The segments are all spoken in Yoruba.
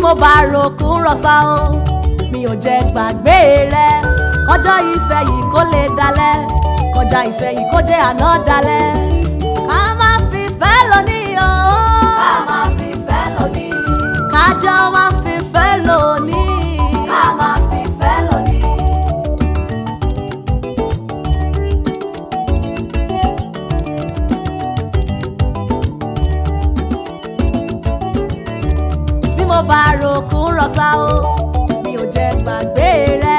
Mo bá rokún rọ̀ṣà o, mi ò jẹ́ gbàgbé rẹ. Kọjọ́ ìfẹ́ yìí kó lè dalẹ̀, kọjá ìfẹ́ yìí kó jẹ́ àná dalẹ̀. Ká má fi fẹ́ lónìí o. Ká máa fìfẹ́ lónìí. Kájọ má fi fẹ́ lónìí. Ká máa fìfẹ́ lónìí. Bí mo bá rokún rọ̀ṣà o, mi ò jẹ́ gbàgbé rẹ.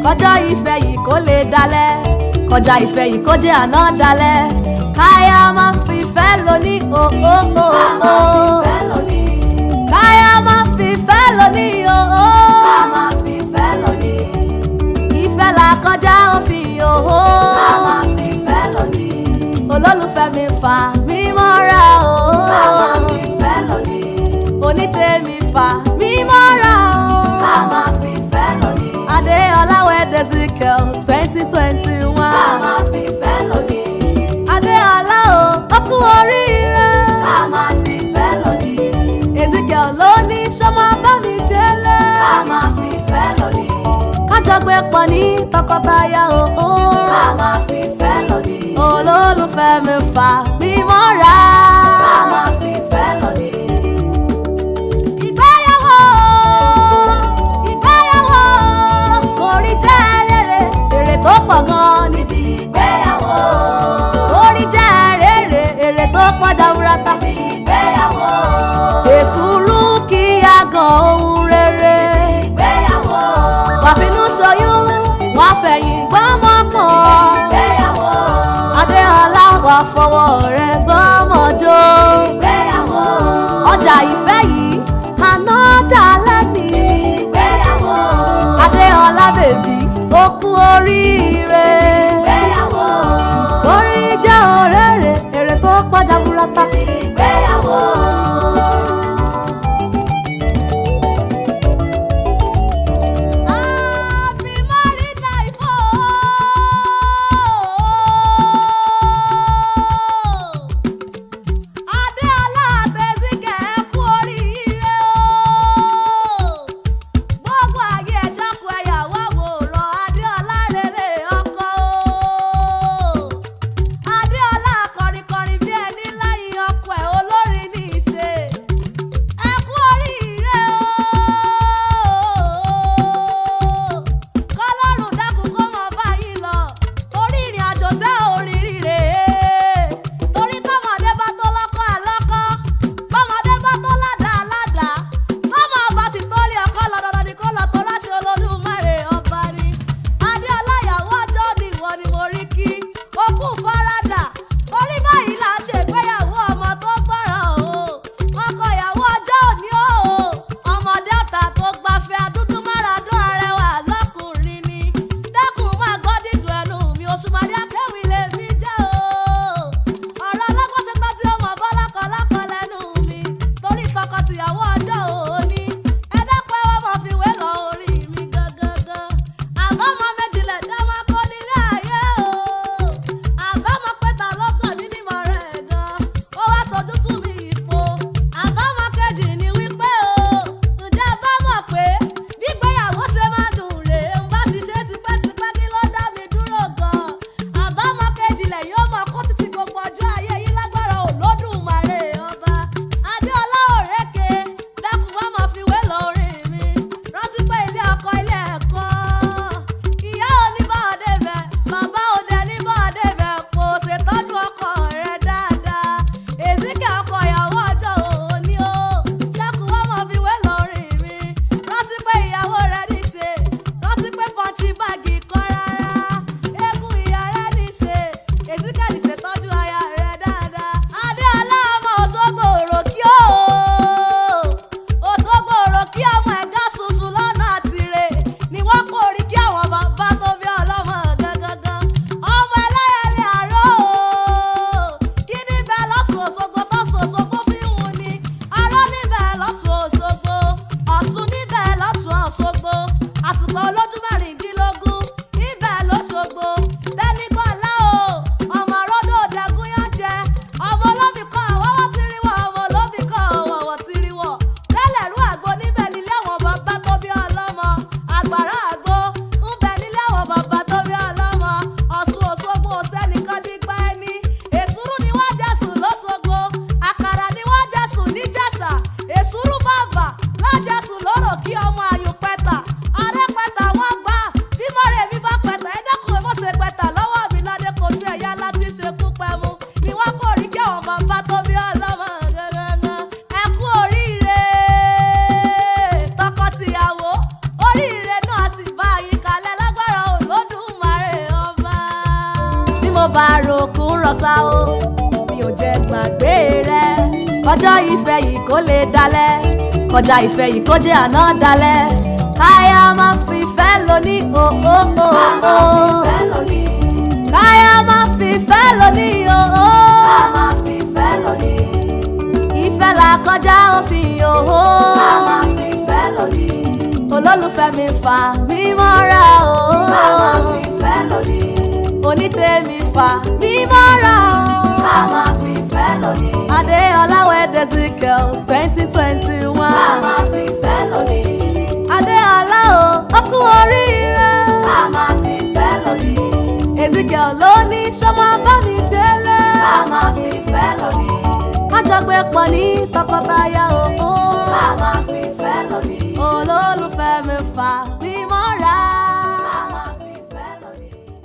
Kọjọ́ ìfẹ́ yìí kó lè dalẹ̀, kọjá ìfẹ́ yìí kó jẹ́ àná dalẹ̀. Káyà má fi fẹ́ lónìí o o o Ká o. máa fìfẹ́ lónìí. Káyà má fi fẹ́ lónìí o o. Ká máa fìfẹ́ lónìí. Ìfẹ́ là kọjá òfin o o. Ká máa fìfẹ́ lónìí. Olólùfẹ́ mi fà mí mọ́ra o. Ká máa fìfẹ́ lónìí. Onítèmi fà mí mọ́ra o. Ká máa fìfẹ́ lónìí. Adéọlá wed Ezekiel 2021. Ká máa fìfẹ́ lónìí. Adéọlá o, ó kú oríire. Ká máa fìfẹ́ lónìí. Ezekiel ló ní sọ́mọ bá mi délé. Ká máa fìfẹ́ lónìí. Kájọ gbé pọ̀ ní tọkọtaya o. Ká máa fìfẹ́ lónìí. Olólùfẹ́ mi fà mí mọ́ra. Ká máa fìfẹ́ lónìí. Ìgbéyàwó, ìgbéyàwó kò rí jẹ́ rere, èrè tó pọ̀ gan-an níbi Ìgbéyàwó. Kò rí jẹ́ rere, èrè tó pọ̀ jaburata. Ìgbéyàwó. Èsúrú kí a gan ohun rere. Ìgbéyàwó. Wà finú ṣoyún, wà fẹ̀yìn gbọ́mọ pọ̀n. Ìgbéyàwó. Adéọlá wà fọwọ́ rẹ̀ gbọ́mọ jó. Ìgbéyàwó. Ọjà ìfẹ́ yìí, àná dalẹ́ ni. Ìgbéyàwó. Adéọlá bèbí, ó kú oríire. Ìgbéyàwó. Orí jẹ́ òréré, èrè tó pọ̀ jaburata. Ìgbéyàwó. Happy married life o. Adéọlá àtẹ̀síkẹ̀ ẹ kú oríire o. Gbogbo ayé ẹ dákun ẹ̀yà wá wòran Adéọlá rere ọkọ o. Adéọlá kọrinkọrin bí ẹni láyé ọkọ ẹ̀ olórin ní í ṣe. Ẹ kú oríire o. Kọ́lọ́run dákun kó mọ báyìí lọ. Torí ìrìn àjò tẹ́ ò rí rí rèé. Torí tọ́mọdé bá tó lọ́kọ́ àlọ́kọ́. Bọ́mọdé bá tó ládàá ládàá. Tọ́mọ ọba ti torí ọkọ lọ dandan ni kó lọ tó ráṣẹ Olódùmarè ọba ni. Adéọlá ìyàwó ọjọ́ ni ìwọ ni mo rí kí. Ó kú faradà. Torí báyìí là ń ṣe ìgbéyàwó ọmọ tó gbọ́ràn o. Ọkọ ìyàwó ọjọ́ òní o. Ọmọdé ọ̀tà tó gbafẹ́ adúdú máradún arẹwà lọ́kùnrin ni. Dákun máa gbọ́ dídùn ẹnu mi, Òṣùmàrè akéwì lèmi jẹ́ o. Ọ̀rọ̀ ọlọ́gbọ́n ṣe tán tí ó mọ̀ bọ́lákọ̀lákọ̀ lẹ́nu mi. Torí tọkọ-tìyàwó ọjọ́ òní. Ẹ dákun ẹ wá máa fi wé lọ orí mi gangan. Àbámọ̀ méjìlẹ̀ dá máa kó nílé ayé o. Àbámọ̀ pé ta ló kàn mí nímọ̀ rẹ̀ gan. Ó wá tọ́jú sún mi ìfo. Àbámọ̀ kejì ni wípé o. Ǹjẹ́ ẹ bá mọ̀ pé gbígbéyàwó ṣe máa dùn rèé ń bá ti ṣe tipẹ́tipẹ́ kí ló dá mi dúró gan. Àbámọ̀ kejì lẹ̀ yóò máa kó títí gbogbo ọjọ́ ayé yín lágbára Olódùmarè ọba. Adéọlá òrékè dákun má máa fi wé lọ orí mi. Rántí pé ilé ọkọ ilé ẹ̀kọ́. Ìyá oníbọ̀dé bẹ̀, bàbá òde níbọ̀dé bẹ̀ kò ṣètọ́jú ọkọ rẹ̀ dáadáa. Èzíkẹ́ ọkọ ìyàwó ọjọ́ òní o. Dákun má máa fi wé lọ orí mi. Rántí pé ìyàwó rẹ̀ níṣe. Rántí pé pọ́ńchì báàgì kọ́ rárá. Eégún ìyá rẹ̀ níṣe. Èzíkẹ́ ní ṣètọ́jú aya rẹ̀ dáadáa. Adéọlá ọmọ Òṣogbo òròkí o. Òṣogbo òròkí ọmọ ẹ̀gá ṣuṣu lọ́nà àtìrè ni wọ́n kó orí kí àwọn bàbá tó bí ọlọ́mọ gangan. Ọmọ ẹlẹ́yẹlé àárọ̀ o. Kí níbẹ̀ lọ́sùn Òṣogbo tọ́sùn Òṣogbo fi ń wù ni. Arọ́ níbẹ̀ lọ́sùn Òṣogbo. Ọ̀ṣun níbẹ̀ lọ́sùn Òṣogbo. Àtùpà olójú mẹ́rìndínlógún ibẹ̀ lọ́ṣogbo. Tẹ́nígbọ̀lá o, ọmọ rọ́dọ̀ dẹ̀gúnyán jẹ. Ọmọ olóbì kan àwọ́wọ́ ti rí wọ̀, ọmọ olóbì kan ọ̀wọ̀wọ̀ ti rí wọ̀. Tẹ́lẹ̀ rú àgbo níbẹ̀ nílé bá ròkun rọ̀ṣà o, mi ò jẹ́ gbàgbé rẹ. Kọjá ìfẹ́ yìí kó lè dalẹ̀, kọjá ìfẹ́ yìí kó jẹ́ àná dalẹ̀. Káyà máa fi ìfẹ́ lóní o o o Ká o. máa fìfẹ́ lónìí. Káyà máa fi ìfẹ́ lóní o o. Ká máa fìfẹ́ lónìí. Ìfẹ́ là kọjá òfin o o. Ká máa fìfẹ́ lónìí. Olólùfẹ́ mi fà mí mọ́ra o. Ká máa fìfẹ́ lónìí. Onítèmi fà mí mọ́ra o. Ká máa fìfẹ́ lónìí. Adéọlá wed Ezekiel 2021. Ká máa fìfẹ́ lónìí. Adéọlá o, ó kú oríire. Ká máa fìfẹ́ lónìí. Ezekiel ló ní ṣọmọ bá mi délé. Ká máa fìfẹ́ lónìí. Kájọgbé pọ̀ ní tọkọtaya o. Ká máa fìfẹ́ lónìí. Olólùfẹ́ mi fà mí mọ́ra.